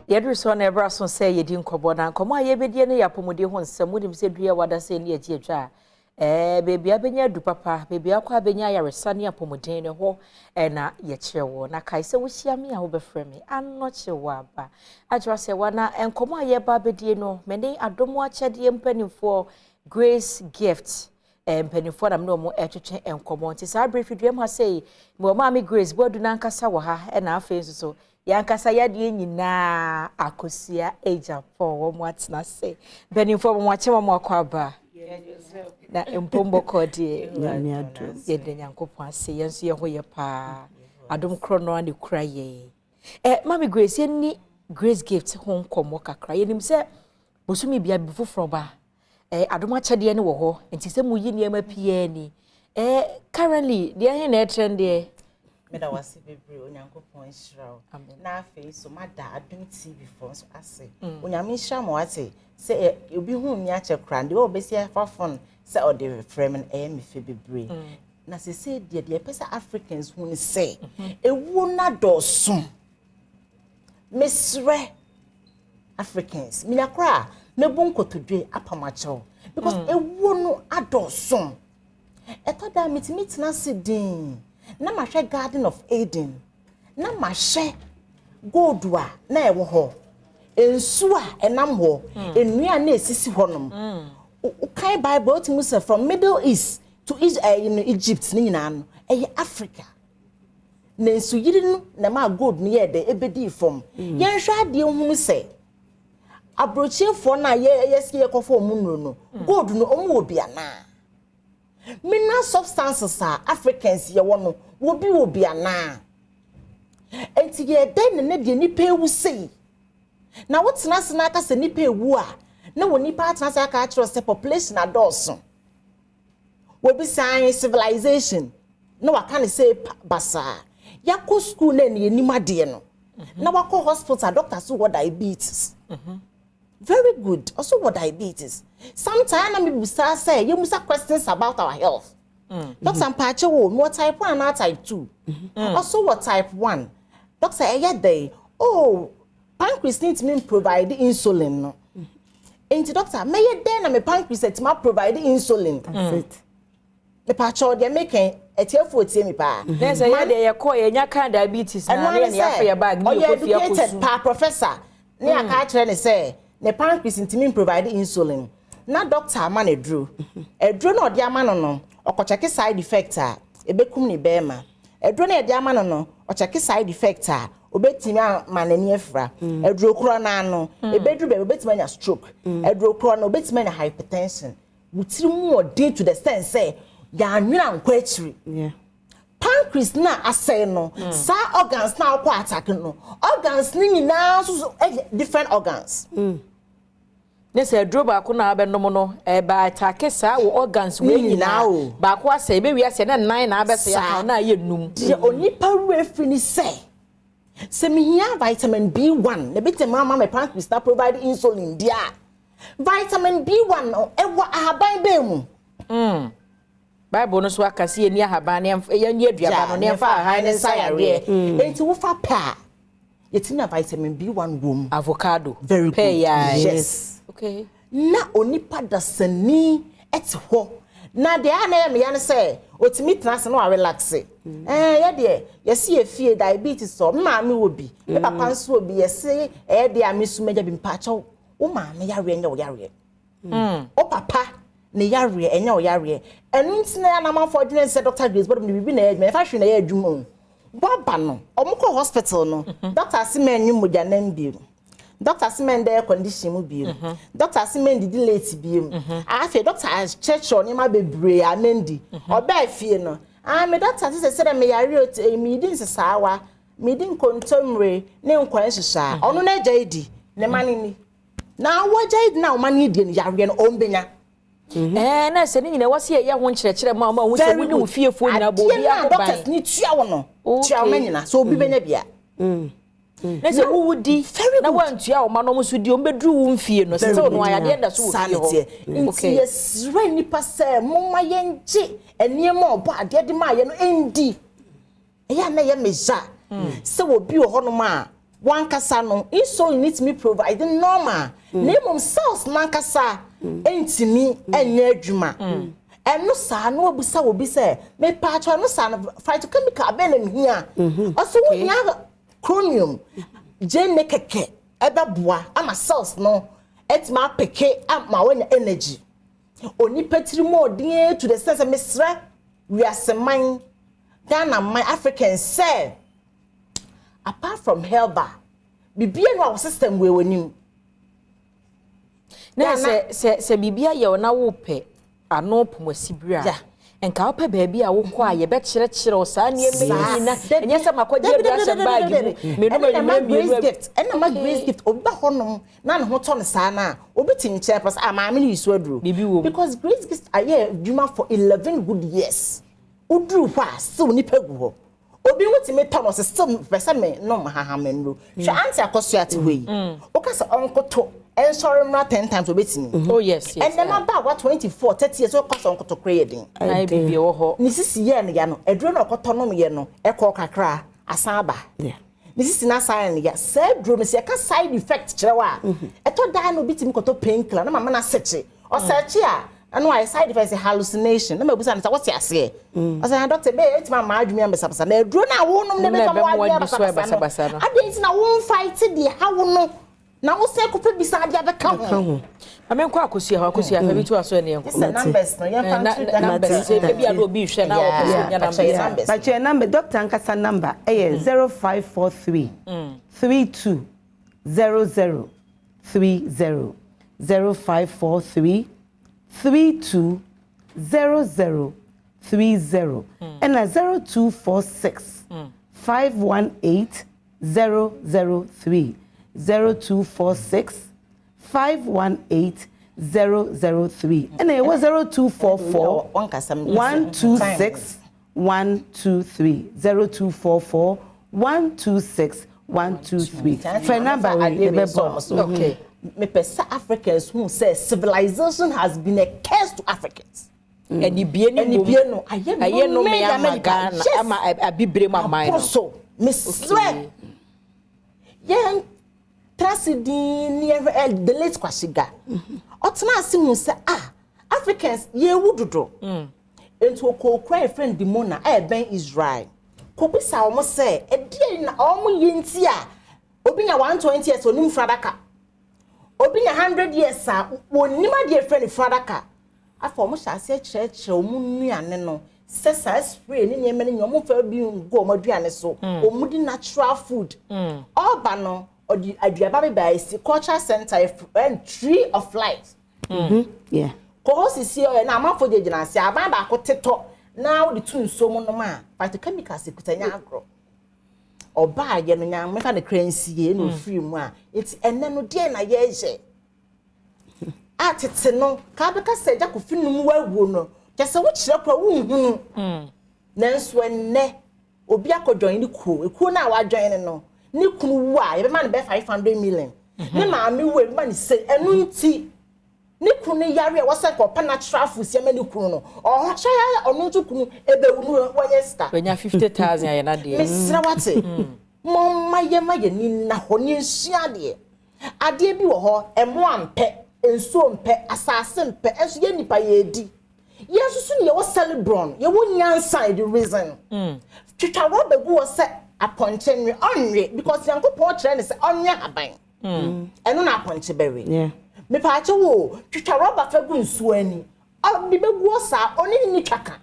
Yɛduru so na ɛbra so sɛ yɛdi nkɔmmɔ, na nkɔmmɔ a yɛbɛdie no yɛ apɔmuden ho nsɛm. Wonim sɛ dua wada sɛ ne yɛgye adwa a, beebi abɛnya adu papa, beebi akɔ abɛnya ayaresa ne apɔmuden no hɔ ɛna yɛkyerɛ wɔ. Na kae sɛ wohyia me a, wobɛfrɛ me Anɔkye wɔ aba agyerɛ sɛ wana. Nkɔmmɔ a yɛba abɛdie no, me ne adom akyɛdeɛ mpanimfoɔ, Grace Gift mpanimfoɔ, na me ne wɔn ɛtwetwe nkɔmmɔ. Nti saa abere fidua mu ha sei, mewɔ Maame Grace Boadu n'ankasa wɔ ha, ɛna afei nso so yɛankasa yɛadeɛ nyinaa Akosua Agyapong wɔn atena ase. Mpanimfoɔ, wɔn akyɛ, wɔn akɔ aba na mpombɔkɔ deɛ. Yɛde Nyankopɔn ase, yɛn nso yɛn ho yɛ paa. Adom korɔ no a ne kura yɛn. Maame Grace, yɛni Grace Gift ho nkɔmmɔ kakra. Yɛnim sɛ bosomi bia bi foforɔ ba, adom akyɛdeɛ no wɔ hɔ, nti sɛ muyi nneɛma pii ni. Currently deɛ ɛhe na ɛtrend deɛ? Meda wase bebree, Onyankopɔn nhyira wo. Na afei so mada Adom TV foɔ nso ase. Onyame nhyira ma wate sɛ obi hu mi akyɛ koraa deɛ ɔbɛsi afa phone sɛ ɔde frɛ me no, ɛyɛ me fɛ bebree. Na sese deɛ ɛpɛ sɛ Africans hu ne sɛ ewuo no adɔɔso. Mesrɛ Africans, minya koraa mɛbu nkotodwe apam akyɛw because ewuo no adɔɔso. Ɛtɔ da metumi tena ase din na mahwɛ Garden of Eden na mahwɛ gold a na ɛwɔ hɔ, nsu a ɛnam hɔ, nnua a na esisi hɔnom. Wokan Bible, wotumi sɛ from Middle East to Egypt ne nyinaa no ɛyɛ Africa na nsuyiri no na ɛma gold no yɛ dɛ ebedii fam. Yɛnhwɛ adeɛ hunu sɛ aburokyefoɔ no a yɛ yɛsi yɛkɔfɔ wɔn nnuro no, gold no wɔn wɔ bi anaa? Mineral substances a Africans yɛwɔ no, wɔ bi wɔ bi anaa? Nti yɛ dɛn na ne deɛ nipa ewu sei na wotena ase na aka sɛ nipa ewu a, na wɔ nipa atena ase aka akyerɛ sɛ population adɔɔso, wɔbi san civilization na waka ne sɛ basaa. Yakɔ school na ɛne anim adeɛ no na wakɔ hospital, doctor so wɔ diabetes. Very good, ɔso wɔ diabetes. Sometimes na mi bisa sɛ yɛmusa questions about our health. Doctor, mpaakyɛ wo, mewɔ type 1 anaa type 2? Ɔso wɔ type 1. Doctor, ɛyɛ dɛn? Oh, pancreas ne ntumi provide insulin no. Nti doctor, mɛyɛ dɛn na me pancreas atumi provide insulin? Mepaakyɛw, deɛ meka ɛtiɛfoɔ tie mi paa. Ne sɛ yɛ deɛ yɛkɔ yɛnya kan diabetes na ne yɛ ne yɛafa yɛ bag ne ɔyɛ yɛkɔ fie educated akɔsu. Paa, professor ne aka akyerɛ ne sɛ ne pancreas ntumi provide insulin na doctor ama no aduro. Aduro na ɔde ama no, ɔkɔkyɛke side effect a ebekum ne bɛrima. Aduro na yɛde ama no, ɔkyɛke side effect a obetumi ama n'ani afira. Aduro korɔ n'ano ebeduru baabi, obetumi anya stroke. Aduro korɔ no, obetumi anya hypertension. Wotiri mu ɔden to the sense sɛ yɛanwene ankɔ akyiri. Pancreas na asɛe no, saa organs na akɔ attack no, organs ne nyinaa nso so ɛyɛ different organs. Ne sɛ aduro baako na abɛnom no, ɛba attack saa wɔ organs Ne wei nyinaa nyinaa o. Baako asɛ, ebewi asɛ na nnan na abɛsɛ Saa. aka na ayɛ num. Deɛ onipa werɛ firi ni sɛ mehia vitamin B1 na ebitumi ama me pancreas na provide insulin deɛ a, vitamin B1 no ɛwɔ ahaban bɛn mu? Bible no so aka sɛ yɛni ahaban ne yɛnyɛ aduaba no ne yɛmfa ahan ne nsa yareɛ. Nti wofa pɛ a, yɛtumi na vitamin B1 wɔ mu. Avocado. Very good. Pear yaa. Yes. Na onipa dasani ɛte hɔ na deɛ a na yɛ meya no sɛ otumi tena ase na wa relax. Yɛ deɛ yɛsi yɛ fie diabetes sɔ, me maame wɔ bi, me papa nso wɔ bi, yɛsi ɛyɛ deɛ a me nso mɛgya bi. Mpaakyɛw, wo maame yareɛ nyɛ wo yareɛ, wo papa ne yareɛ ɛnyɛ wo yareɛ. Ɛno nti na anamanfoɔ adwene sɛ Dr Grace Bɔdɔm de biribi na ɛyɛ adwuma, yɛfa hwee na ɛyɛ adwuma o. Waba no, ɔmo kɔ hospital no, doctor ase mɛ nyi mogya nam bio, doctor ase mɛ nda air condition mu bio, doctor ase mɛ ndidi late bio. Afei doctor akyerɛkyerɛ nneɛma bebree a mɛndi. Ɔbaa fie no, ah, me doctor te sɛ sɛdeɛ meyare o, meyidi nsesaawa, meyidi nkontommire ne nkwan nhyehyɛ a ɔno n'agya yi di ne ma ne ni na awɔ yi di na ɔma ne die no, yareɛ no ɔmbɛnya. Na sɛ ne nyinaa wɔsi yɛyɛ ho nkyerɛkyerɛ ma ɔma ohun sɛ wo ne wo fiefoɔ nyinaa bɔ obi adeɛ no a akɔ ban. Doctors ne tua wo no, tua wo ma nyina so obi bɛnya bia. Ne sɛ wowu di na wantua wo ma no, ɔmo nso di, ɔmo bɛduru wo mfie no sɛ sɛ ɔno ayadeɛ da so wɔ Saa fie ne hɔ. teɛ. Nti yɛsrɛ nnipa sɛ momma yɛngye nneɛma a ɔbɔ adeɛ de maa yɛ no ndi. Ɛyɛ a na ɛyɛ meza sɛ obi wɔ hɔnom a Wankasa no, insulin no tumi provide normal, na mmom cells no ankasa ntumi nyɛ adwuma. Ɛno saa na wabisa obi sɛ, mepaakyɛw, ɛno saa no phytochemical bɛn na mehia? Ɔsɛ wohia chromium, gyeene kɛkɛ ɛbɛboa ama cells no atumi apeke ama wanya energy. Onipa tiri mu ɔden to the sense sɛ mesrɛ wiase man, Ghana man, Africans sɛ apart from herbal, biribiara no a wɔ system wɔ w'anim. Na sɛ biribi ayɛ wo na wopɛ ano pomasi bere a, nka wopɛ baabi a wokɔ a yɛbɛkyerɛkyerɛ wo saa nneɛma yi nyina, ɛnyɛ sɛ makɔgye aduru ahyɛ bag mu menum anwummerɛ Grace mmienu. Gift ɛna ma Grace Gift, obi ba hɔnom na ne ho tɔ no saa na obi te nkyɛn pɛ sɛ, ah, maame no yi so aduro. Biribi wɔ mu. Because Grace Gift ayɛ adwuma for 11 good years. Woduru hɔ a, still nipa gu hɔ. Obi ho tumi tɔ no, ɔsɛ still pɛ sɛ me nom hahamannuro. Hwɛ, Auntie Akɔso ate hɔ yi, woka sɛ ɔnkoto ɛnsɔre mmra 10 times, obetumi. Oh yes. Ɛnɛ ma ba wa 24, 30 years, wokɔ sɛ ɔnkoto kora yɛ den. Na biribi wɔ hɔ. Ne sisi yɛ no ya no, aduro na ɔkɔtɔ nom yɛ no, ɛkɔ kakra asan aba. Ne sisi na asan yɛ no ya. Saa aduro no, sɛ yɛka side effect kyerɛ wo a, ɛtɔ daa na obi tumi kɔtɔ painkiller na mama no asɛkye. Ɔsɛkye a, ɛno ayɛ side effect sɛ hallucination. Na mabusa no sɛ wɔte aseɛ, ɔsɛ na doctor bɛyɛ ɛtumi ama adwene abasabasa na aduro no a wonom no Na bɛtumi ama ɛbɛma w'adwene w'adi so abasabasa abasabasa no no. Adeɛ nti na womfight deɛ ha wo no na wosɛ kɔpɛ bisa adeɛ abɛka ho. Maame, nkɔ Akosua hɔ. Akosua, fa bi to aso ɛne yɛnkɔ. Sɛ numbers no yɛmfa Na nto dwa. numbers sɛ ebi a na obi hwɛ na wɔpɛ sɛ onya Pakyɛ numbers. numbers. Pakyɛ number, doctor ankasa number ɛyɛ 0543 32 00 30, 0543 32 00 30, ɛna 0246 518 003, 0246 518 003, ɛna ɛwɔ 0244 Wankasa 126 123, 0244 126 123. Fɛ number wei yɛbɛbɔ. Mepɛ sɛ Africans hu sɛ civilization has been a curse to Africans. Anibie ne Anibie no ayɛ ayɛ nnome nnome ama ama nipa. Ghana ama abibire mu aman no. Aboro so. Mesrɛ yɛn tena ase din ne yɛhwɛ the late Kwashiga, ɔtena ase hu sɛ, ah, Africans yɛwu dodo. Nti okɔ yɛ friend Dimona a ɛbɛn Israel kɔbisa wɔn sɛ ɛdeɛ na wɔn yɛ nti a obi nya 120 years onim fradaka, obi nya 100 years a wɔnim adeɛ fɛ ne fradaka. Afɔ wɔn hyɛ aseɛ kyerɛkyerɛ wɔn nnuane no sɛ saa spray ne nneɛma no nyɛ wɔn fɛ bi ngu wɔn aduane so, wɔn di natural food. Ɔba no, ɔde aduaba bi ba esi culture center yɛ Tree of Life. Kɔhɔ sisi ɔyɛ na amanfo gyinagyina ase aban baako tetɔ na wɔde tu nsuo mu nom a phytochemicals ekuta nya agorɔ. Ɔbaa yɛ no nya mmefa ne kra nsie na ofiri mu a, eti ɛnɛ no deɛ na yɛyɛ a tete no kaa bɛka sɛ Agya Kofi num wawuo no kyɛ sɛ wokyerɛ kora wonhunu. Nanso ɛnɛ obi akɔ ne kuo, ekuo no a wadwɔn ne no, ne kunu wu a, yɛbɛma no bɛyɛ 500 million, ne maame wu a, yɛbɛma no se. Ɛno nti ne kunu no yare a wɔsɛ nka ɔpɛ natural food si ɛma ne kunu no, ɔhɔhyɛ ɔno nso kunu ebewu no, wɔnyɛ sika. Wanya 50,000 ayɛ n'adeɛ. Mesrɛ wate, mɔmma yɛma yɛ ni nna hɔ ne nsua adeɛ. Adeɛ bi wɔ hɔ, ɛmoa mpɛ, nsuo mpɛ, asase mpɛ, ɛnso yɛ nipa yɛdi. Yɛn nso so ne yɛwɔ cerebrum, yɛwɔ nyansa, yɛde reason. Twitwa rɔba gu hɔ sɛ apɔnkye nwe, ɔnwe, because Nyankopɔn kyerɛ ne sɛ ɔnwe ahaban, ɛno na apɔnkye bɛwe. Mepaakyɛ wo, twitwa rɔba fa gu nsuo ani, ɔde bɛgu hɔ saa, ɔne ne ni twa ka.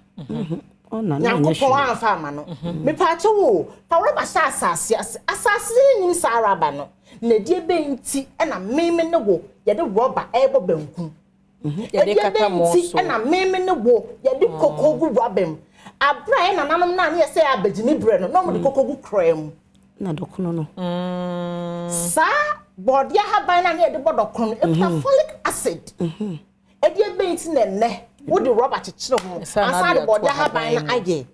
Ɔna na ɛnyɛ Nyankopɔn hwee. amfa ama no. Mepaakyɛ wo, fa rɔba hyɛ asase ase, asase no nim saa rɔba no na ɛdeɛ bɛn nti ɛna meme ne wo yɛde rɔba ɛrebɔ banku? Yɛde Ɛdeɛ kata bɛn mo nti so. ɛna meme ne wo yɛde koko gu rɔba mu abere a yɛ nananom naa ne yɛ sɛ abɛgyimi berɛ no na ɔmo de koko gu kora mu? Na dɔkono no. Saa bɔɔdeɛ ahaban no a ne yɛde bɔ dɔkono no ekura folic acid. Ɛdeɛ bɛn nti na ɛnɛ wode rɔba kyekyere ho Ɛsɛ na ansa de ade ato bɔɔdeɛ ahaban no ahaban mu. ayɛ?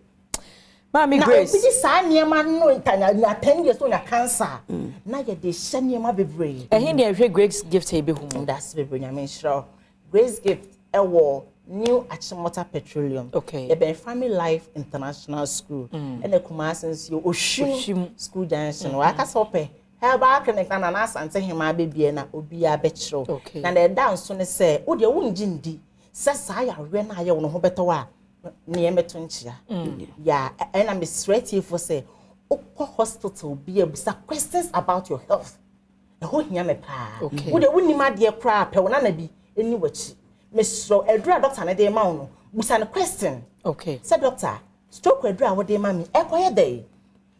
Maame Na Grace. obi di saa nneɛma no ntanya nya 10 years onya cancer na yɛde hyɛ nneɛma bebree. Ɛhe ne ɛhwɛ Grace Gift a yɛbɛhu mu? Ndase bebree, Nyame nhyira wo. Grace Gift ɛwɔ New Achimota Petroleum. Yɛbɛn Family Life International School. Ɛna Kumasi nso yɛ Oshim Oshim. School Junction. Waka sɛ ɔpɛ Herbal clinic na Nana Asante Hemaa bɛbie na obiara bɛkyerɛw. Na na ɛda nso ne sɛ wo deɛ wongye ndi sɛ saa yareɛ no ayɛ wo no ho bɛtɔ wo a, ne yɛmmɛto nkyea. Ya ɛna mesrɛ tiefoɔ sɛ wokɔ hospital bi a, bisa questions about your health. Ɛhɔ hia me paa. Wo deɛ wonnim adeɛ koraa, pɛ wo nana bi ɛni w'akyi. Mesrɛ, aduru a doctor no de ma wo no, bisa no question sɛ, "Doctor, stroke aduru a wode ma me ɛkɔyɛ dɛ,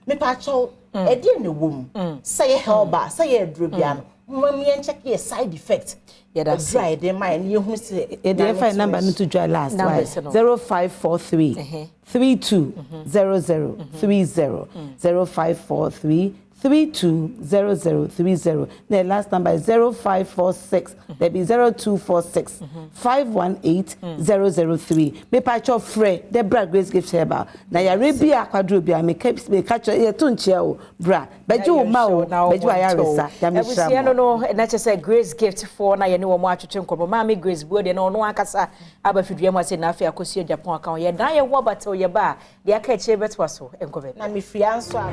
mepaakyɛw, ɛdeɛ na ɛwɔ mu sɛ yɛ herbal, sɛ yɛ aduro bia no, mma yɛn check yɛ side effect aduru a yɛde ma yɛ no, yɛhunu sɛ Yɛde ɛfa number no to dwa last. Numbers no. 0543 320030, 0543 320030. The last number is 0546, there be 0246 518 003. Mepa frɛ de bra Grace Gift Herbal. Na yare bi akwadro bi a meka meka kyerɛ yɛto nkyia o, bra bɛgye wo ma o, bɛgye wo ayaresa. Nyame Abusua hyira no mo. No na kyerɛ sɛ Grace Gift foɔ na yɛne wɔn atwetwe nkɔmmɔ. Maame Grace Buo deɛ na ɔno ankasa aba fidua mu ase na afei akɔsua Japan aka ho. Yɛdan yɛn ho abatew, yɛba a, deɛ aka akyire bɛtoa so. Nkɔ baabi. Na mefiri nso a